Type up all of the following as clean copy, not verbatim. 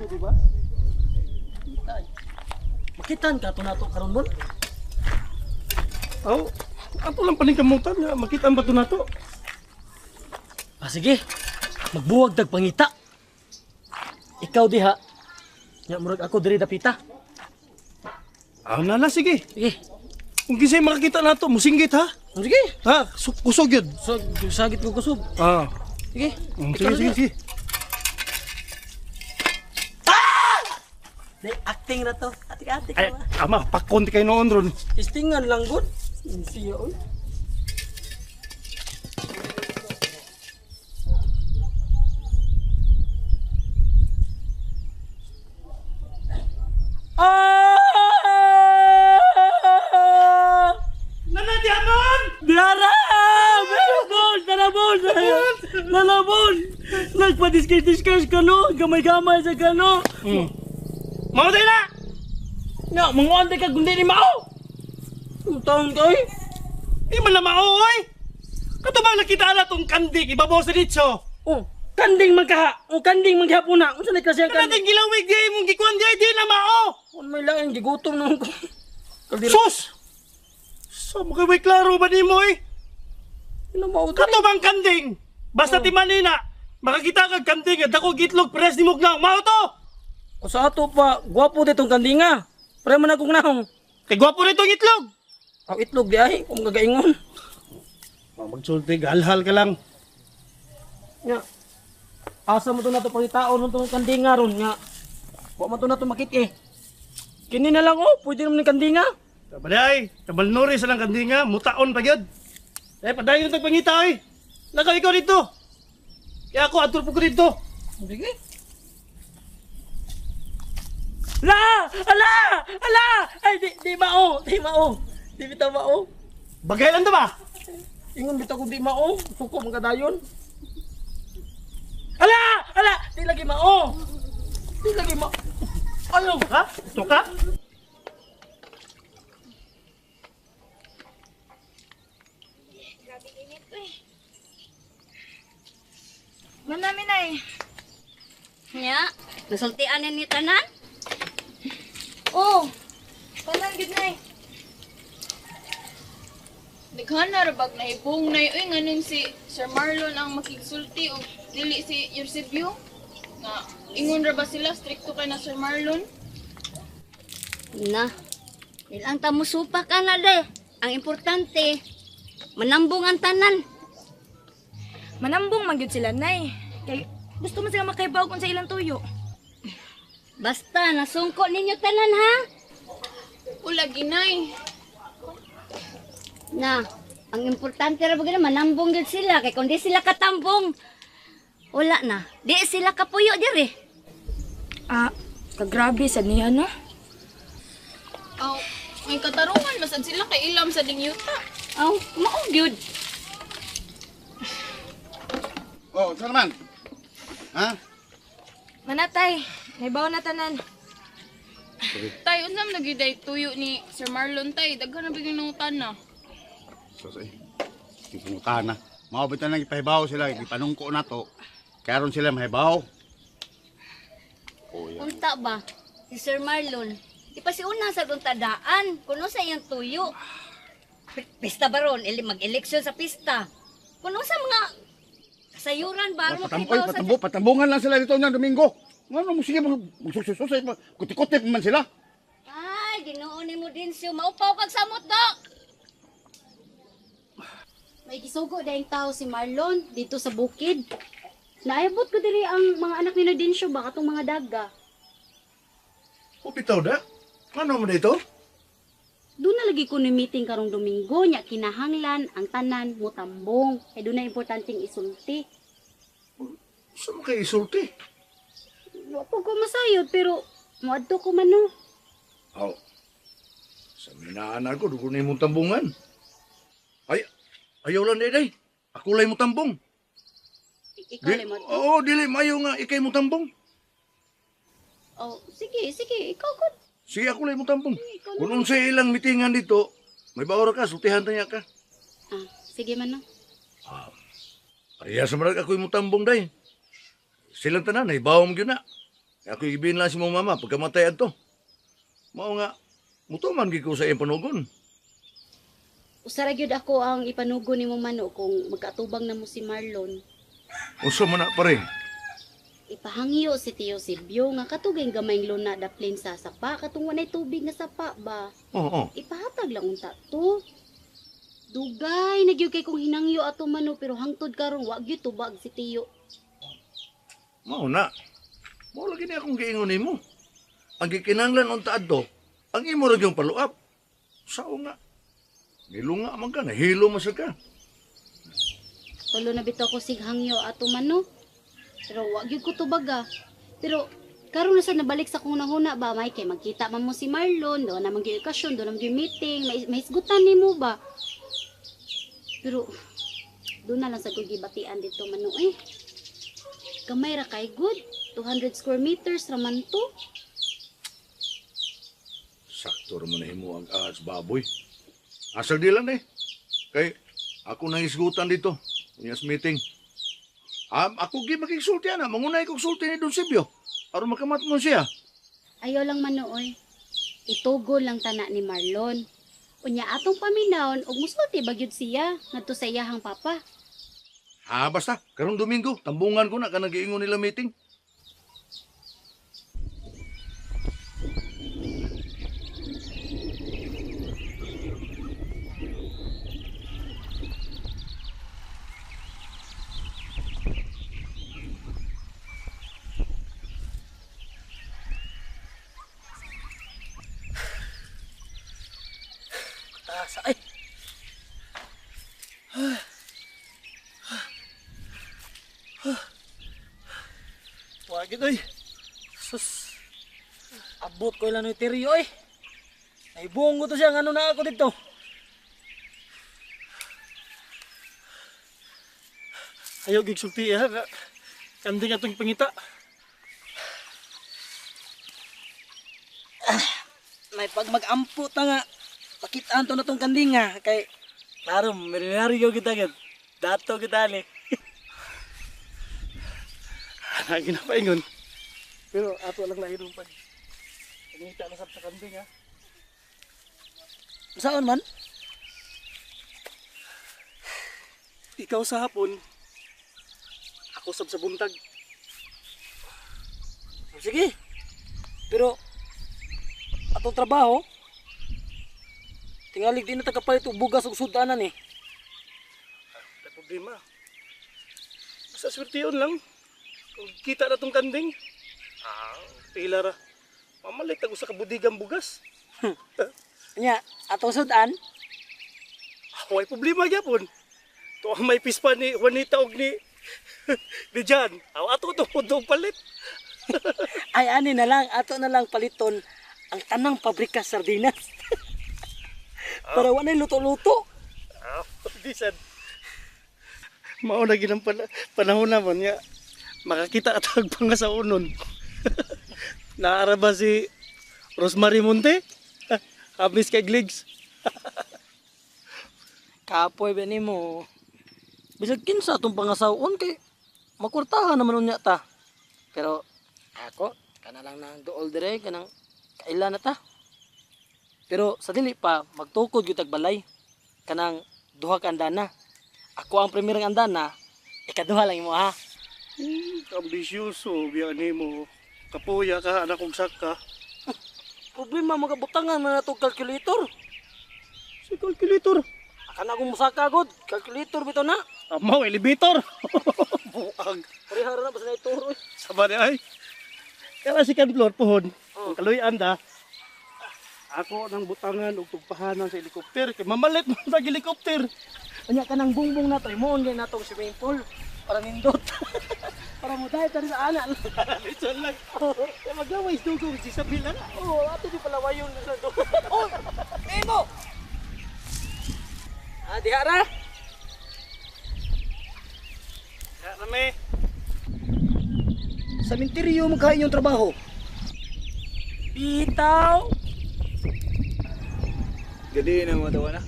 Dito, di ba? Kita. Makitan ka to nato karon mon. Aw, ato lang paningkamutan nga makita ang bato nato. Ah, sige. Magbuwag tag pangita. Ikaw diha. Nya murag ako diri dapita. Ah, nala sige. Sige. Kung kinsay makakita nato, musinggit ha. Oh, sige. Ha, kusog yun. So, sagit ko kusog. Ah. Sige. Sige, Ikaw na sige, diha. sige. Di, acting na to. Ati-ati ka Ay, ba? ama, pakonti kayo noon ron. Istingan lang gud. Siya oy. Ah! Nana, Diamond! Diara! Meron! Narabon! Narabon! Nagpa-discuss-discuss ka no? Gamay-gamay sa ka no? Mao tayo na! Nga, manguan ka kundi ni Mao! Ang taon ka eh! Di man na mao, oy! Kato ba nakita na tong kandik, ibabaw sa ditso? Oh, kanding magkaha! Oh, kanding maghapon na! Unsa na klase ang Kana kanding? ting gilawig di mong gikuan di, di na mao! Kung may laing, gigutom naman ko. Kaldero. Sus! So, makaway klaro ba nimo eh? Ano mao Kato bang kanding? Basta ti manina, makakita kag kanding at dako gitlog press ni Mugnaw. Mao to! O sa ato pa, gwapo ditong kandinga. Pre man akong nahong. Kay gwapo na itong itlog! Ang itlog di ay, kung gagaingon. Magsulti, galhal ka lang. Nga, asa mo to na to pangitaon mo tong kandinga ron nga. Wa man to na to makit eh. Kini na lang oh, pwede naman ng kandinga. Tabaday, tabalnori sa lang kandinga, mutaon pa gyud. Eh, padayon tag pangita oy. Lakaw ikaw dito. Kaya ako adto po ko dito. Sige. La! Ala! Ala! Ay, di, di mao! Di mao! Di bitaw mao! Bagay lang ta ba? Ingon bitaw kung di mao. Suko mga dayon. Ala! Ala! Di lagi mao! Di lagi mao! Ayaw! Ha? Tuka? Grabe init eh. Manami na eh. Nya, nasultian na ni tanan? Oh, tanan gid na eh. Daghan na rabag nahibong nay uy nganong si Sir Marlon ang makigsulti og dili si Eusebio nga ingon ra ba sila strikto kay na Sir Marlon? Na, nilang ta musupak ana de. Ang importante, manambong ang tanan. Manambong man gyud sila nay. Kay gusto man sila makahibaw kung sa ilang tuyo. Basta, nasungko ninyo tanan ha? Ula ginay. Na, ang importante ra ba gina, manambong gyud sila. Kay kung di sila katambong, wala na. Di sila kapuyo diri. Ah, kagrabe sad niya no. Aw, may katarungan masad sila kay ilam sa ding yuta. Aw, mao gyud. Oh, saan naman? Ha? Manatay, nahibaw na tanan. Tay unsa man gyud ay tuyo ni Sir Marlon tay daghan na bigyan nangutan na. Sus eh. Ipungutahan na. Mao bitan lang ipahibaw sila, ipanungko na to. Kaya ron sila mahibaw. Oh, yan. Unta ba, si Sir Marlon, ipasiuna sa kong tadaan, kuno sa iyang tuyo. Pista ba ron, mag-eleksyon sa pista. Kuno sa mga kasayuran ba, aron Patamboy, makahibaw sa patambo, patambungan lang sila dito ng Domingo. Ngano mo sige magsususay, kuti-kuti pa man sila. Ay, Ginoo ni mo din siyo. Maupaw kag samot do. May gisugo dahing tao si Marlon dito sa bukid. Naayabot ko diri ang mga anak ni Nadinsyo ba katong mga daga. O bitaw da? Ano mo dito? Doon na lagi ko ni meeting karong Domingo nya kinahanglan ang tanan mo tambong. Kay doon na importanteng isulti. Sa mo kay isulti? Wa po ko masayod pero moadto ko man no. Aw. Sa minaan ako, dugo na imong tambungan. Ay, ayaw lang day. Ako lang mo tambong. Ikaw Di, lang mo. oo, dili mayo nga ikay mo tambong. Oh, sige, sige, ikaw gud. Sige, ako lang mo tambong. Ikaw na. Kung unsay ilang mitingan dito, may baora ka, sultihan ta niya ka. Ah, sige man no. Pareha sa marag ako'y mo tambong day. Silang tanan, ay bawang gyud na. Ako ibin lang si mong mama pagkamatay adto. Mao nga, mutuman gyud ko sa iyang panugon. Usara gyud ako ang ipanugo nimo mano kung magkaatubang na mo si Marlon. Unsa man na pare? Ipahangyo si Tio Silvio nga katugay gamayng luna daplin sa sapa katong walay tubig nga sapa ba. Oo. Ipahatag lang unta to. Dugay na gyud kay kung hinangyo ato mano pero hangtod karon wa gyud tubag si Tio. Mao na. Mao lagi ni akong giingon nimo. Ang gikinahanglan unta adto, ang imo ra gyung paluap. Sao nga? Nilunga man ka, nahilo man sad ka. Tulo na bitaw ko sig hangyo ato mano. Pero wa gyud ko tubag ah. Pero karon na sa nabalik sa kong nahuna ba may kay magkita man mo si Marlon, do na man gyud okasyon, do na man gyud meeting, may mahisgutan nimo ba. Pero do na lang sa kong gibatian dito mano eh. Gamay ra kay good, 200 square meters ra man to. Sakto ra man nahimo ang ahas baboy. Asal di lang eh. Kay ako nang isgutan dito. Yes meeting. Ako gi makigsulti ana, mangunay kog sulti ni Don Silvio. Aron makamat mo siya. Ayaw lang manooy. Itugol lang tana ni Marlon. Unya atong paminawon og musulti ba gyud siya ngadto sa iyahang papa. Ha, basta karong Domingo, tambungan ko na kanang giingon nila meeting. Tasa ay. Wagit oy. Sus. Abot ko ilan ni Teryo ay. Naibuong ko to siya ngano na ako dito. Ayaw gig sulti ha. Kanding atong pangita. May pag mag-ampo ta nga. Pakitaan to na tong kanding nga kay klaro milyonaryo kita gid. Dato kita ni. Ana ginapaingon. Pero ato lang lahi pag pangita na sa kanding ha. Saan man? Ikaw sa hapon, ako sab sa buntag. Sige. Pero atong trabaho tingalig di na tagapalit og bugas ug sudanan eh. Wala problema. Basta swertiyon lang. Kung kita na tong kanding, pila ra. Mamalit ako sa kabudigang bugas. Nya, atong sudan, Way problema gyapon. To ang may pispa ni Juanita og ni ni Jan. Aw ato to pudong palit. ay ani na lang, ato na lang paliton ang tanang pabrika sardinas. Para wala luto-luto. Bisan. Mao na ginang panahon naman nga makakita at panga sa unon. Naara ba si Rosemary Monte? Hamis kay Gligs. Kapoy ba nimo? Bisag kinsa atong pangasawon kay makurtahan naman unya ta. Pero ako kana lang nang duol dire kanang kaila na ta. Pero sa dili pa magtukod gyud tag balay kanang duha ka andana. Ako ang primerang andana, ikaduha lang imo ha. Ambisyoso biya nimo. Kapuya ka anak kong saka. Problema magabutangan man natong calculator. Si calculator. Akana akong musaka gud, calculator bitaw na. Amaw elevator. Buang. Parehara na basta na ituro. eh. Sama ni ay. Kaya second floor pohon. Ang kaluyan da. Ako nang butangan og tugpahanan sa helikopter kay mamalit man sa helikopter. Unya kanang bungbong nato imon gyud natong swimming pool para nindot. Para mo dahil tani sa ana. Ito lang. Kaya maglaway dugo si Sabila na. Oh, ato di pala wayon sa do. Oh, Memo. Ah, diha ra. Ya, rame. Sa minteryo mo kain yung trabaho. Bitaw. Gadi na mo tawa na.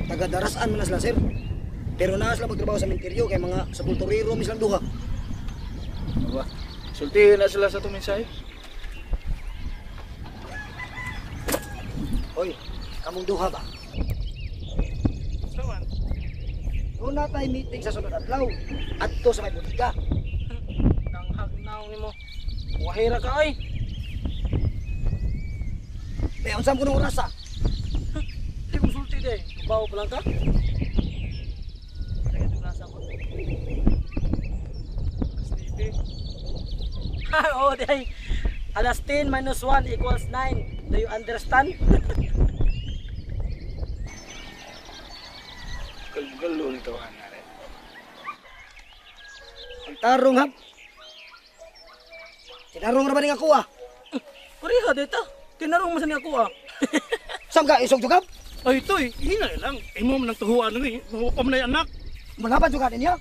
Taga-darasan man na sila, sir. Pero naa sila magtrabaho sa minteryo kay mga sepulturero mi silang duha. Aba. Sultihin na sila sa itong mensahe. Hoy, kamong duha ba? Sawan. Una tayo meeting sa sunod adlaw. Adto sa may butika. Kang hagnaw nimo. Wahira ka ay. May unsam ko ng oras ah. Di ko sulti day. Bawo pa lang ka. Oo, day. Alas 10 minus 1 equals 9. Do you understand? Galgalo nito na rin. Ang tarong ha. Tinarong ra ba ning ako ah? Pareha dito. Tinarong mo sa niya ako ah. Sam ka isog jugab? Ay, ito eh. Hina lang. Imo man ang tuhuan ni. Wa pa man ay anak. Malaban jugad niya.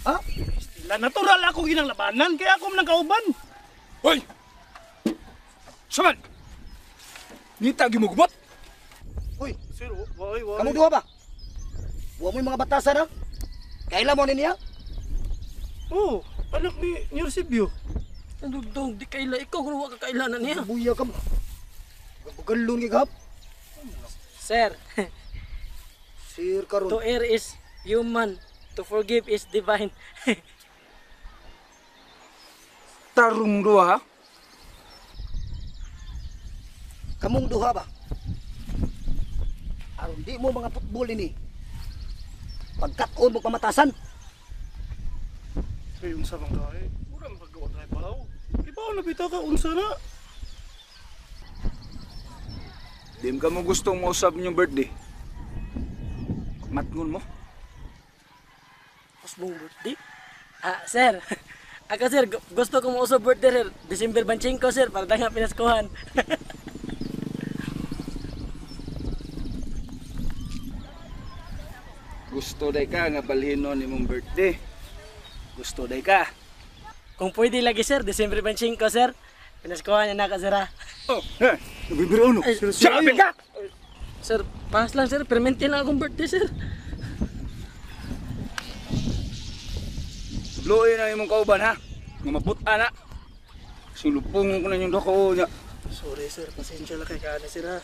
Ha? Stila, natural ako ginang labanan. Kaya ako man ang kauban. Hoy! Saman! Nita gimugubot! Uy, Sir, why, why? kamong duha ba? Wa mo yung mga batasan ha? Kaila mo niya? Oh, anak ni Eusebio. Dugdong, di kaila. Ikaw kung wa ka kailanan niya. Buya ka mo. Gagalon kay gap. Sir, Sir karon. to err is human. To forgive is divine. Tarong duha. Kamong duha ba? Aron di mo mga football ini. Pagkat-on mo pamatasan. Ay, unsa man ka eh. Mura man kagawa tayo baw. Ibaw na bitaw ka, unsa na. Di ka mo gustong mausap niyong birthday. Matngon mo. Mas mong birthday? Ah, sir. Ako sir, gusto ko mo birthday sir. December 25 sir, para nga pinaskuhan. Gusto day ka nga balhinon imong birthday. Gusto day ka. Kung pwede lagi sir, December 25 sir. Pinaskuhan niya na ka sir ah. Oh, eh, nabibiro no. Ay, Siya ka. Sir, pass lang sir, permente lang akong birthday sir. Bluoy na imong kauban ha. Nga maputa na. Sulupong ko na yung dako niya. Sorry sir, pasensya lang kay kaana sir ha.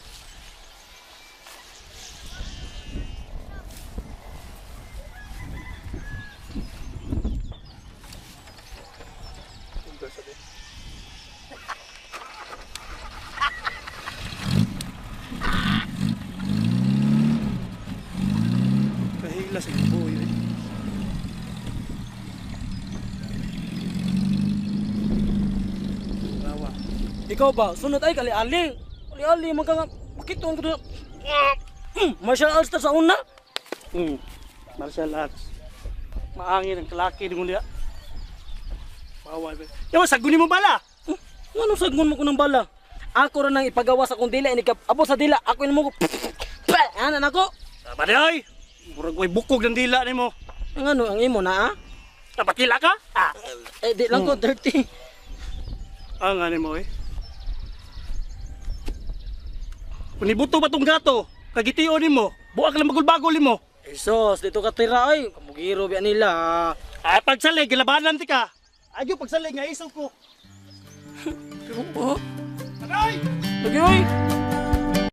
Kahila sa boy eh. Rawa. Ikaw ba? Sunod ay kali-ali. Ali-ali man ka nga. Makita ko doon. Martial arts ta sa una. Martial arts. Maangin ang kalaki ni niya. Bawal. Yawa, sagunin mo bala! Ngano sagun mo ko ng bala? Ako ra nang ipagawa sa akong dila ini abot sa dila ako ini mo ko. Ana nako. Tama di ay! Murag way bukog ng dila nimo. Ngano ang imo na ah? Napakila ka? Ah. Eh di lang ko dirty. Ang ano mo eh. Kung ibuto ba tong gato, kagitio nimo, buak lang magulbagol nimo. Sos, dito ka tira ay. Kamugiro biya nila. Ay, pagsalig, gilabanan ti ka. Agyo pagsalig nga isog ko. Pero ba? Aray! Lagi oy.